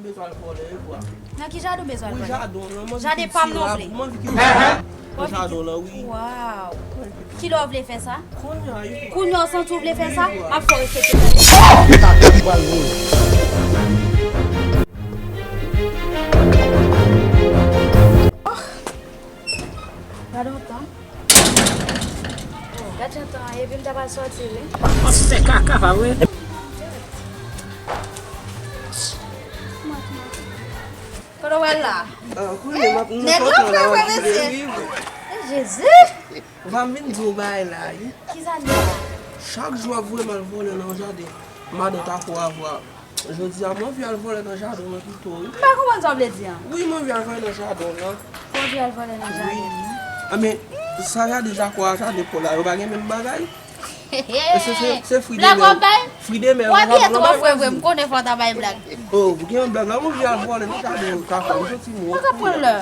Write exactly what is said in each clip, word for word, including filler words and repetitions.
Bezwen al vòlè, wi, bwa. Nan ki jaden w bezwen al vòlè? Wi, jaden w lan, mwen anvi kilti rab, mwen anvi kilti rab nan jaden w lan, wi. Waw. Kilè w vle fè sa? Kounye a, wi. Kounye a w santi w vle fè sa? Wi, bwa. M ap fè w respekte sa. Gade yon tan. Oh, gad jan tan an ye, epi m ta pral sòti, wi. Ap fè kaka, pa vre? Kote w pral la? Ah, kounye m ap, nou nèg lan fre vre, mesye. Eh, Jezi! Ou pa vin di yon bagay la, wi. Kisa l ye la? Chak jou w ap voye m al vòlè nan jaden madan Tako a vwa. Jodi a, m anvi al vòlè nan jaden w lan pito, wi. M pa konprann sa w vle di an. Wi, m anvi al vòlè nan jaden w lan. Ou anvi al vòlè nan jaden m nan? Wi. Anben, sa jaden Jako a, jaden pa w la, yo pa gen menm bagay? E se, se, se fri de mè. Blag w ap bay? Fri de mè, w abiye twò fre vre, m konnen fò w ta bay blag. Oh, gen yon blag la, m anvi al vòlè nan jaden Tako a, m santi m wont. Pa ka pran lè.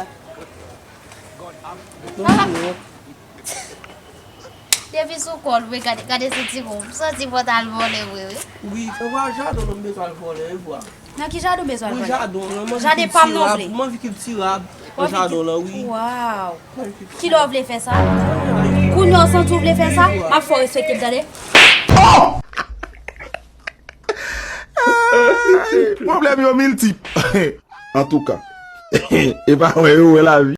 Depi sou kò l, wi, gade, gade sentiwon. M santi fò w t al vòlè vre, wi. Wi, se vwa jaden w lan m bezwen al vòlè, wi, vwa. Nan ki jaden w bezwen al vòlè? Wi, jaden w lan, m anvi kilti rab, m anvi kilti rab nan jaden w lan, wi. Waw. Kilè w vle fè sa? Kounye a w santi w vle fè sa? M ap fè w respekte m, tande? Pwoblèm yo miltip. Antouka, e pa wè yo wè lavi.